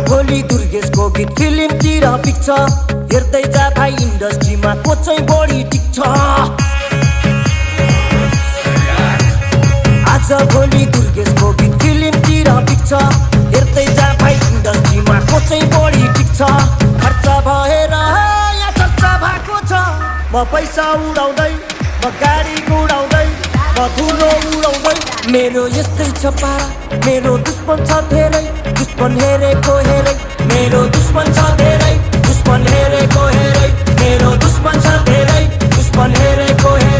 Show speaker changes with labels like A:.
A: भोलि दुर्गेशको गीत फिल्मतिर पिक्छ हेर्दै जा भाइ इन्डस्ट्रीमा को चाहिँ बढी टिक्छ आज भोलि दुर्गेशको गीत फिल्मतिर पिक्छ हेर्दै जा भाइ इन्डस्ट्रीमा को चाहिँ बढी टिक्छ खर्च भएर यहाँ चर्चा भएको छ म पैसा उडाउँदै म गाडी उडाउँदै म धुलो उडाउँदै मेरो यस्तै छ पारा मेरो दुश्मन छ धेरै दुश्मन हेरेको हेरै मेरो दुश्मन छ धेरै दुश्मन हेरेको हेरै मेरो दुश्मन छ धेरै दुश्मन हेरेको हेरै